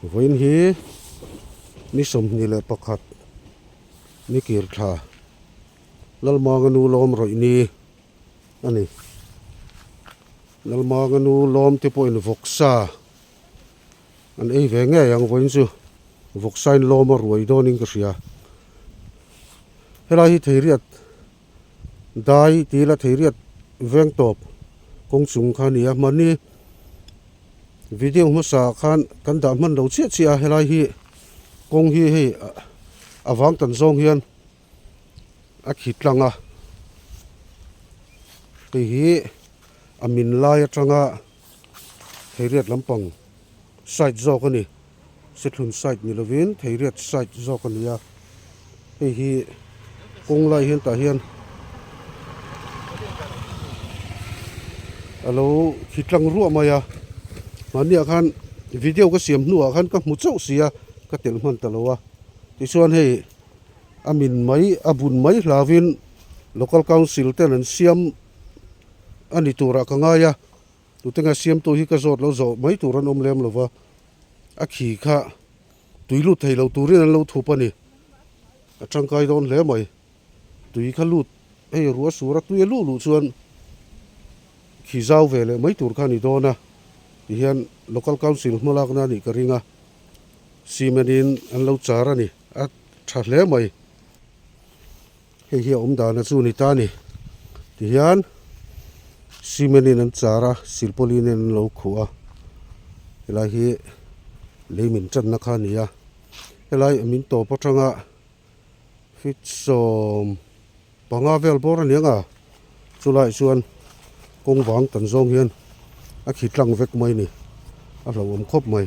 Vawiin hi ni 21 ni kir thla Lalmanga nu lawm rawih ni a ni. Lalmanga nu lawm te pawhin vawksa an ei ve ngei ang vawiin chu vawksa in lawm a ruai dawnin ka hria. Helai hi theiriat dai tih ila theiriat veng tawp kawng chung kha a ni a hmanni video hmasa ah khan kan dah hman lo chiah chiah a helai hi kawng hi hei a vang tan zawng hian a khi tlang a hei hi a min lai atanga theiriat lampang side zawk a ni Sethlun side ni lovin Theiriat side zawk a ni a, hei hi kawng lai hian tah hian a lo khi tlang ruah mai a, mahniah khan video ka siam hnuah khan ka hmu chauh si a, ka telh hman ta lo a, tichuan hei a min mai a bun mai hlauvin local council ten an siam a ni turah ka ngai a. Tute nga siamtu hi ka zawt lo zawh mai tur an awm lem lo va, a khi kha tui lut thei lo turin an lo thup a ni. A tangkai dawn hle mai. Tui kha lut hei ruah sur a tui a luh luh chuan khi zau ve leh mai tur kha a ni dawn a, tihian Local Council hmalakna a nih ka ring a, cement in an lo char a ni, a tha hle mai. Hei hi a awm dana chu ni ta a ni. Tihian cement in an char a, silpauline in an lo khuh a, helai hi lei min tanna kha a ni a, helai min tawp atanga feet 15 vel bawr a ni ang a, chulaiah chuan kawng vang tan zawng hian a khi tlang vek mai a ni, a hlauhawm khawp mai.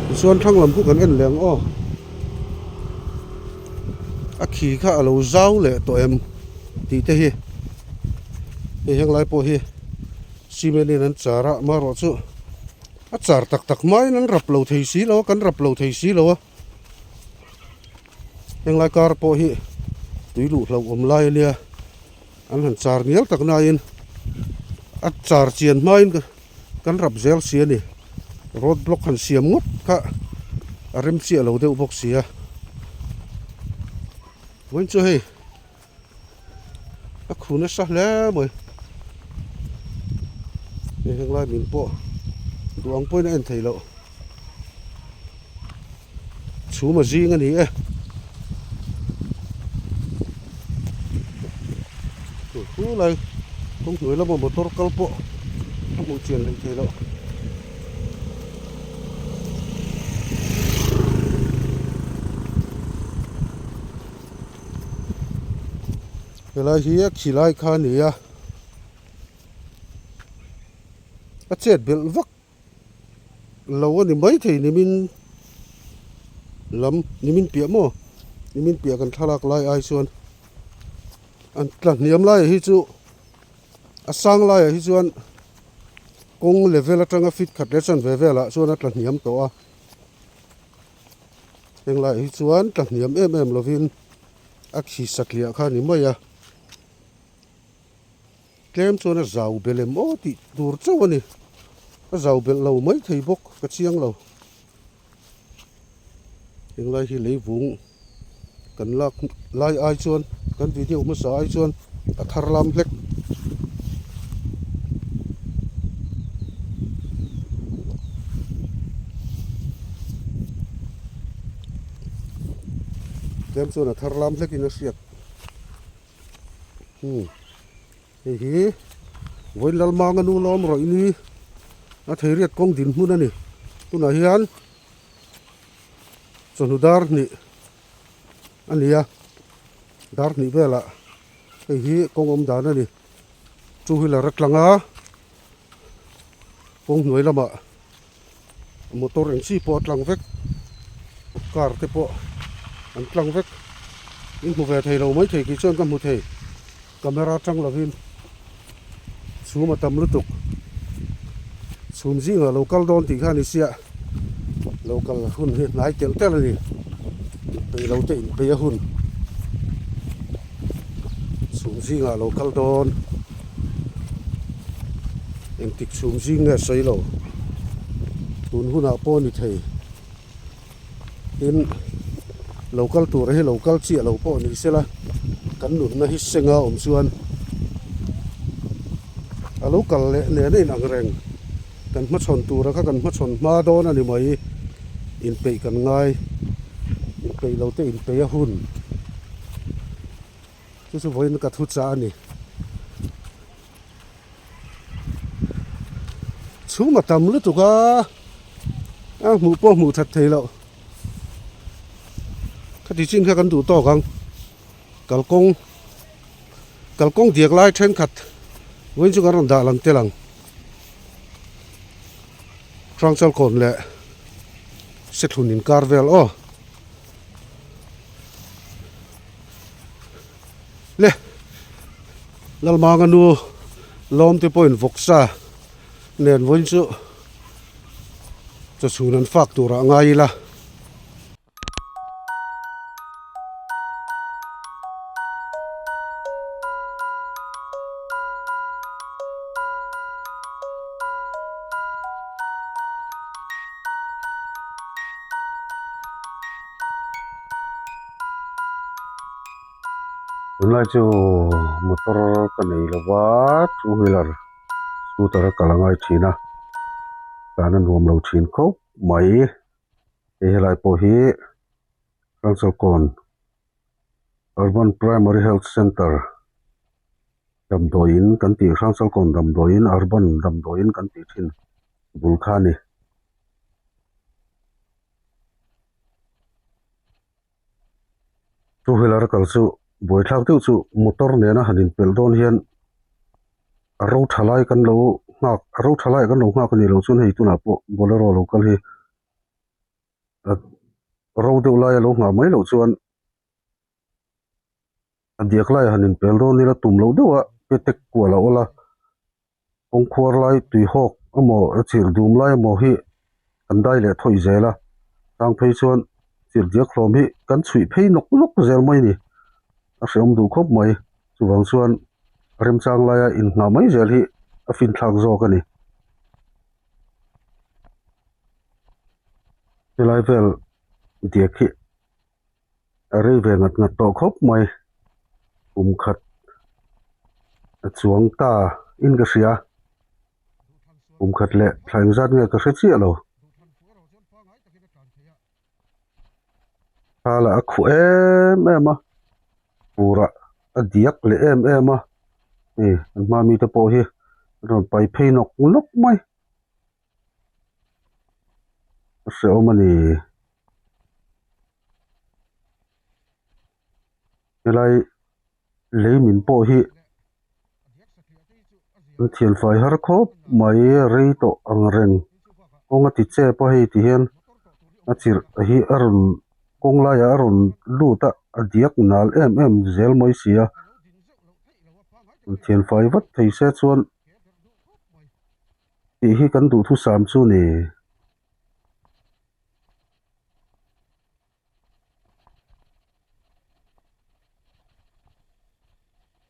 Tichuan thlang lam khu kan en leh ang aw, a khi kha a lo zau leh tawh em tih te hi hei heng lai pawh hi cement in an char a amaherawh chu a char tak tak hmain an rap lo thei si lo a kan rap lo thei si lo a. Henglai kar pawh hi tui luh hlauh awm lai a nia an han char ngial tak nain a char chian hmain kan rap zel si a ni road block han siam ngawt kha a rem chiah lo deuh bawk si a vawiin chu hei a khu nasa hle mai hei henglai min pawh duh ang pawhin a en theih loh. Chhum a zing a ni e. Hu lai kawng hnuai lama motor kal pawh a hmuh chian hleih theih loh. Helai hi a khi lai kha a ni a, a chet belh vak. Lo a ni maithei nimin lam nimin piah maw nimin piah kan thlalak lai ai chuan an tla hniam laiah hi chu a sang laiah hi chuan kawng level atanga feet khat leh chanve velah chuan a tla hniam tawh a heng laiah hi chuan tla hniam em em lovin a khi satliah kha a ni mai a. Tlem chuan a zau belh em aw tih tur chauh a ni. A zau belh lo mai thei bawk ka chiang lo. Englai hi leivung kan lak lai ai chuan kan video hmasa ai chuan a thar lam hlek. Tlem chuan a thar lam hlek in a hriat. Hei hi vawiin Lalmanga nu lawm rawih ni a theiriat kawng din hmun a ni. Tunah hian chawhnu dar hnih a ni a, dar hnih velah hei hi kawng awm dan a ni. Two wheeler a tlang a, kawng hnuai lamah motor eng chi pawh a tlang vek car te pawh an tlang vek in hmu ve thei lo mai thei kei chuan ka hmu thei camera tang lovin chhum a tam lutuk chhum zingah lo kal dawn tih kha a ni sia lo kal hun hi hnai telh telh a ni peih lo te inpeih a hun chhum zingah lo kal dawn. Engtik chhum zing nge sawi lo tun hunah pawh a ni thei. Tin, lo kal tur hi lo kal chiah lo pawh ni sela kan nunna hi senga awm chuan a lo kal leh nen a inang reng. Kan hmachhawn tura kha kan hmachhawn hma dawn a ni mai. Inpeih kan ngai, inpeih lo te inpeih a hun. Chu chu vawiin ka thu chah a ni. Chhum a tam lutuk a, a hmuh pawh hmuh that thei loh. Khati chin kha kan duh tawk ang. Kalkawng kalkawng diak lai thenkhat vawiin chu kan rawn dah lang tel ang. Hrangchalkawn leh Sethlun inkar vel aw. Le Lalmanga nu lawm te pawhin vawksa nen vawiin chu chawchhun an fak turah ngai ila. Tunlai chu motor ka nei lo va two wheeler scooter a kal a ngai thin a tlan a nuam lo thin khawp mai hei helai pawh hi Hrangchawlkawn Urban Primary Health Centre damdawiin kan tih Hrangchawlkawn damdawiin Urban damdawiin kan tih thin bul kha a ni. Two wheeler a kal chu buaithlak deuh chu motor nena han inpelh dawn hian a ro tha lai kan lo nghak a ro tha lai kan lo nghak a nih loh chuan hei tunah pawh bolero lo kal hi ro deuh lai a lo nghah mai loh chuan a diak lai han inpel dawn ila tum loh deuh a petek kual a awl a. Kawngkhuar lai tui hawk emaw a chirh dum lai emaw hi kan dai leh thawih zel a, tang phei chuan chirh diak hlawm hi kan chhuih phei nawk nawk zel mai a ni, a hrehawm duh khawp mai, chuvang chuan remchang laia inhnah mai zel hi a finthlak zawk a ni. Helai vel diak hi a rei ve ngat ngat tawh khawp mai kum khat a chuang ta in ka hria kum khat leh thla engzat nge ka hre chiah lo thla lah a khuh em em a fur ah a diak leh em em a hei an hma mi te pawh hi an rawn pai phei nawk nawk mai. A hrehawm a ni. Helai lei min pawh hi an thianfai har khawp mai rei tawh ang reng kawng a ti chep a hei ti hian a chirh hi a rawn kawng laiah a rawn lut a a diak nal em em zel mai si a an thianfai vat thei se chuan. Tih hi kan duhthusam chu ni.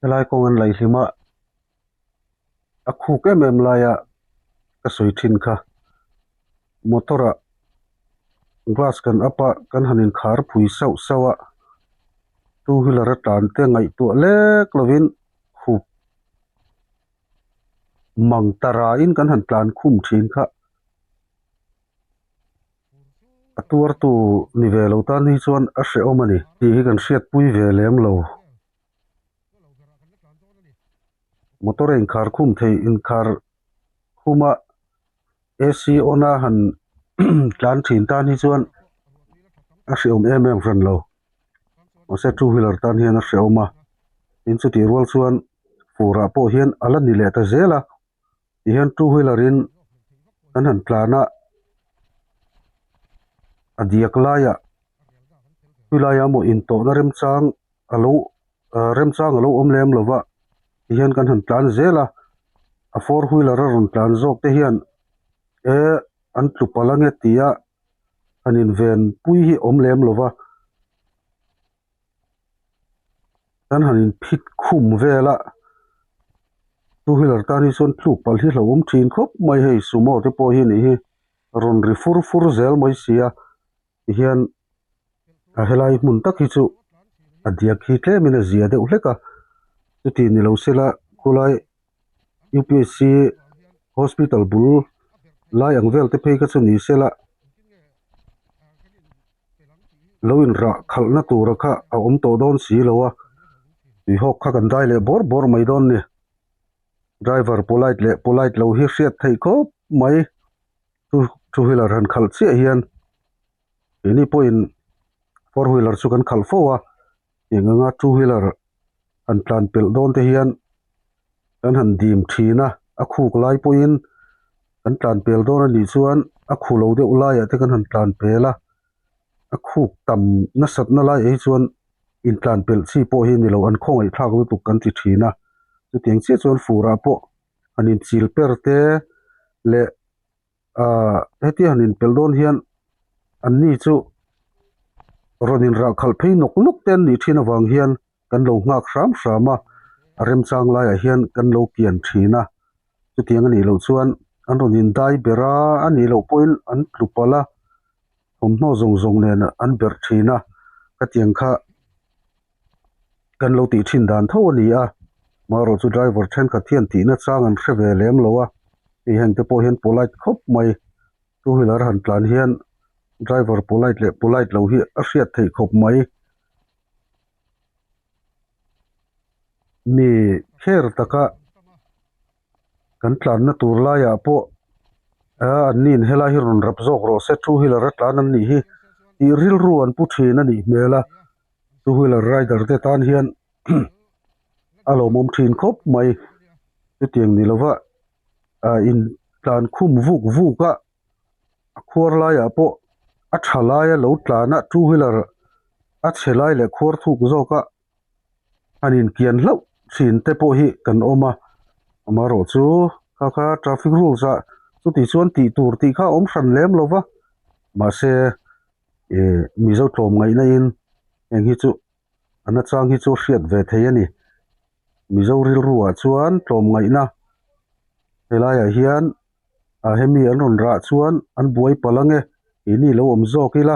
Helai kawng an laih hlim a, a khuk em em laia ka sawi thin kha. Motor ah glass kan up a, kan han inkhar phui sauh sauh a, two wheeler a tlan te ngaihtuah lek lovin khup. Mang tarain kan han tlan khum thin kha a tuartu ni ve lo tan hi chuan a hrehawm a ni tih hi kan hriatpui ve lem lo. Motor a inkhar khum thei inkhar khuma A_C on a han tlan thin tan hi chuan a hrehawm em em hran lo. Mahse two wheeler tan hian a hrehawm a, tin chutih rual chuan furah pawh hian a la ni leh ta zel a, tihian two wheeler in kan han tlan a, a diak laiah khawilaiah emaw intawhna remchang a lo ah remchang a lo awm lem lo va tihian kan han tlan zel a, a four wheeler a rawn tlan zawk te hian e an tlu palh ange tia han inven pui hi awm lem lo va kan han inphit khum vel a. Two wheeler tan hi chuan tluk palh hi hlauhawm thin khawp mai hei sumo te pawh hi nih hi rawn ri fur fur zel mai si a tihian a helai hmun tak hi chu a diak hi tlemin a zia deuh hlek a chuti ni lo sela khulai U P S C hospital bul lai ang vel te phei kha chu ni sela lo inrah khalhna tura kha a awm tawh dawn si lo a tuihawk kha kan dai leh bawr bawr mai dawn a ni driver polite leh polite lo hi hriat theih khawp mai two two wheeler han khalh chiah hian keini pawhin four wheeler chu kan khalh fo a eng anga two wheeler han tlan pelh dawn te hian kan han dim thin a a khuk lai pawhin kan tlan pel dawn a nih chuan a khu lo deuh laiah te kan han tlan pel a a khuk tam nasat na laiah hi chuan intlan pelh chi pawh hi ni lo an khawngaih thlak lutuk kan ti thin a chutiang chiah chuan furah pawh han inchil per te leh ahh hetia han inpelh dawn hian an ni chu rawn inrah khalh phei nawk nawk te an nih thin avang hian kan lo nghak hram hram a a remchang laiah hian kan lo kian thin a chutiang a nih loh chuan an rawn indai ber a a nih loh pawhin an tlu palh a thawmhnaw zawng zawng nen an berh thin a khatiang kha kan lo tih thin dan tho a ni a marawh chu driver thenkhat hian tihna chang an hre ve lem lo a hei heng te pawh hian polite khawp mai two wheeler han tlan hian driver polite leh polite lo hi a hriat theih khawp mai mi kher taka kan tlanna tur laiah pawh ah an nin helai hi rawn rap zawk rawh se two wheeler a tlan an nih hi tih rilru an pu thin a nih hmel a two wheeler rider te tan hian a lawmawm thin khawp mai chutiang ni lova ah in tlan khum vuk vuk a a khuar laiah pawh a tha laia lo tlan a two wheeler a chhe lai leh khuar thuk zawk a an inkian hlauh thin te pawh hi kan awm a amaherawh chu kha kha traffic rules ah chuti chuan tih tur tih kha a awm hran lem lo va mahse ih mizo tlawm ngaihna in heng hi chu a nachang hi chu a hriat ve thei a ni mizo rilru ah chuan tlawm ngaihna helaiah hian ah hemi an rawn rah chuan an buai palh ange keini lo awm zawk ila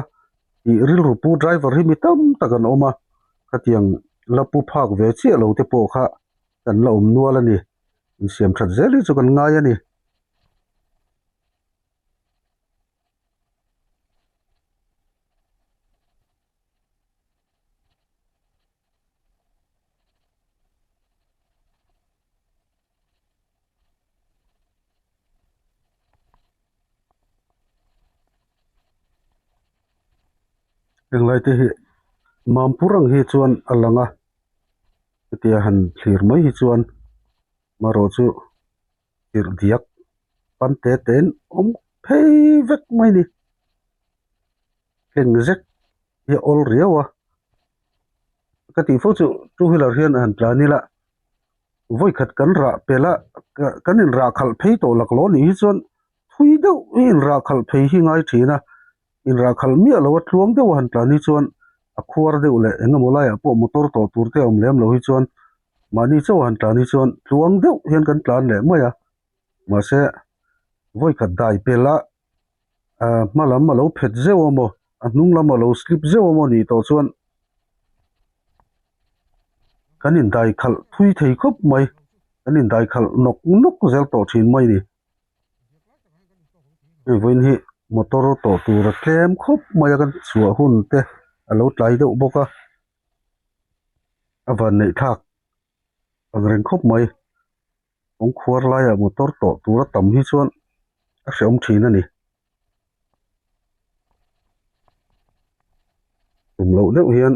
tih rilru pu driver hi mi tam tak an awm a khatiang la pu phak ve chiah lo te pawh kha kan la awm nual a ni insiam that zel hi chu kan ngai a ni. Henglai te hi Mampur ang hi chuan a lang a hetia han thlir mai hi chuan marawh chu tirh diak pan te te in awm phei vek mai a ni tleng zek hi a awl riau a ka tih fo chu two wheeler hian a han tlan ila. Vawikhat kan rah pelh a kan inrah khalh phei tawh laklawh anih hi chuan thui deuh hi inrah khalh phei hi ngai thin a inrah khalh miah lo a tluang deuh a han tlan hi chuan a khuar deuh leh eng emaw laiah pawh motor tawh tur te a awm lem lo hi chuan mahni chauh a han tlan hi chuan tluang deuh hian kan tlan leh mai a mahse vawikhat dai pelh a ah hma lam a lo phet zeuh a maw a hnung lam a lo slip zeuh a maw nih tawh chuan kan indai khalh thui thei khawp mai kan indai khalh nawk nawk zel tawh thin mai a ni hei vawiin hi motor tawh tur a tlem khawp mai a kan chhuah hun te a lo tlai deuh bawk a a van neih thlak ang reng khawp mai. Kawngkhuar laiah motor tawh tura tam hi chuan a hrehawm thin a ni. Tum loh deuh hian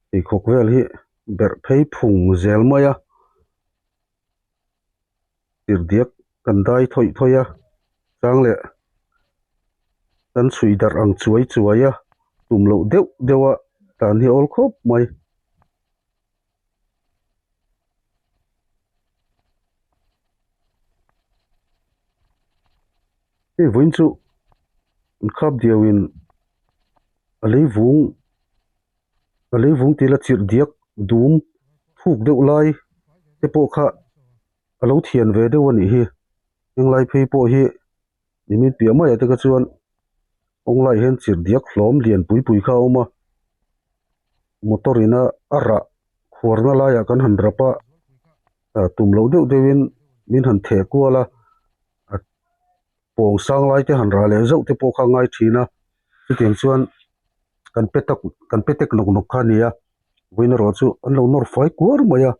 pheikhawk vel hi berh phei phung zel mai a, tirhdiak kan dai thawih thawih a, chang leh kan chhui darh ang chuai chuai a, tum loh deuh deuh a tlan hi a awl khawp mai. Hei vawiin chu an khap diau in a lei vung a lei vung tila chirh diak dum thuk deuh lai te pawh kha. A lo thian ve deuh a nih hi henglai phei pawh hi nimin piah maiah te kha chuan kawng laiah hian chirh diak hlawm lian pui pui kha a awm a motor in a a rah khuarna laiah kan han rap a ah tum loh deuh deuhin min han theh kual a a pawng sang lai te han rah leh zauh te pawh kha a ngai thin a chutiang chuan kan pe tak kan pe tek nawk nawk kha a ni a vawiin erawh chu an lo nawr fai kuar mai a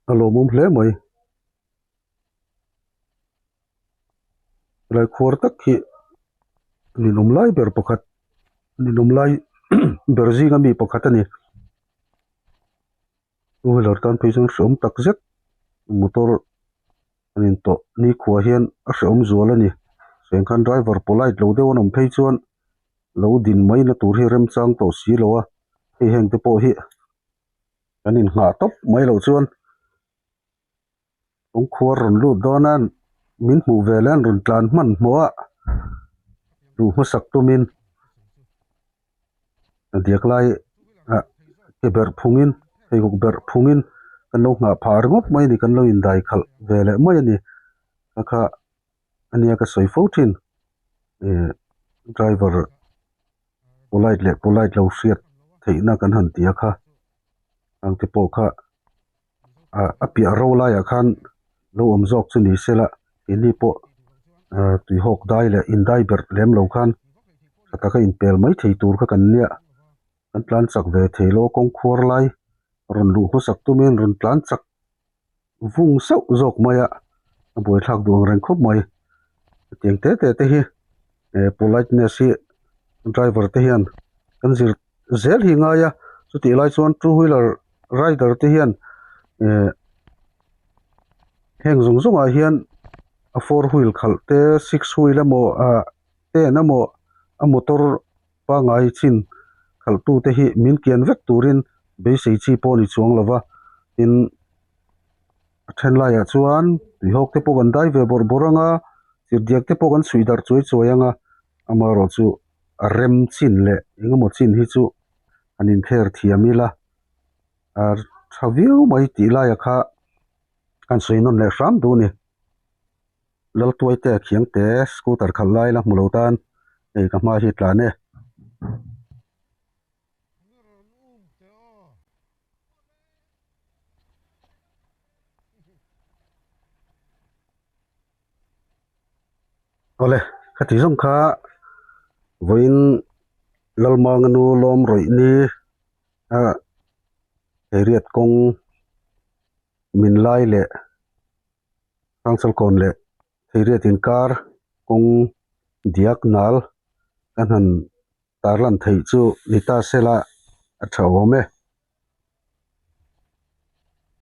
a lawmawm hle mai helai khuar tak hi ninawm lai ber pakhat ninawm lai ber zinga mi pakhat a ni two wheeler tan phei chuan hrehawm tak zet motor an intawh nikhua hian a hrehawm zual a ni seng khan driver polite lo deuh an awm phei chuan lo din mai na tur hi remchang tawh si lo a hei heng te pawh hi kan inngah tawp mai loh chuan kawngkhuar rawn lut dawn a min hmuh ve leh an rawn tlan hmanhmawh a duh hmasak tumin a diak lai ah ke berh phungin pheikhawk berh phungin kan lo nghah phah ringawt mai a ni kan lo indai khalh ve leh mai a ni kha kha a nia ka sawi fo thin ih driver polite leh polite lo hriat theihna kan han ti a kha ang te pawh kha ah a piah ro laiah khan lo awm zawk chu ni sela keini pawh ah tuihawk dai leh indai berh lem lo khan tha taka inpel mai thei tur kha kan nia kan tlan chak ve thei lo kawng khuar lai rawn luh hmasak tumin rawn tlan chak vung sauh zawk mai a a buaithlak duh ang reng khawp mai hetiang te te te hi eh politeness hi driver te hian kan zir zel hi ngai a chutih lai chuan two wheeler rider te hian eh heng zawng zawng ah hian a four wheel khalh te six wheel emaw ah ten emaw a motor pangngai chin khalh tu te hi min kian vek turin beisei chi pawh a ni chuang lo va tin a then laiah chuan tuihawk te pawh kan dai ve bawrh bawrh ang a chirhdiak te pawh kan chhuih darh chuai chuai ang a amaherawhchu a rem chin leh eng emaw chin hi chu an inkher thiam ila a tha viau mai tih laia kha an sawi nawn leh hram duh a ni. Laltuaite a khiang te scooter khalh lai la hmu lo tan hei ka hma hi tlan e. Awle khati zawng kha vawiin Lalmanga nu lawm rawih ni a Heiriat kawng min lai leh Hrangchalkawn leh Theiriat inkar kawng diak nal ka hnan tarlan theih chu ni ta sela a tha awm e.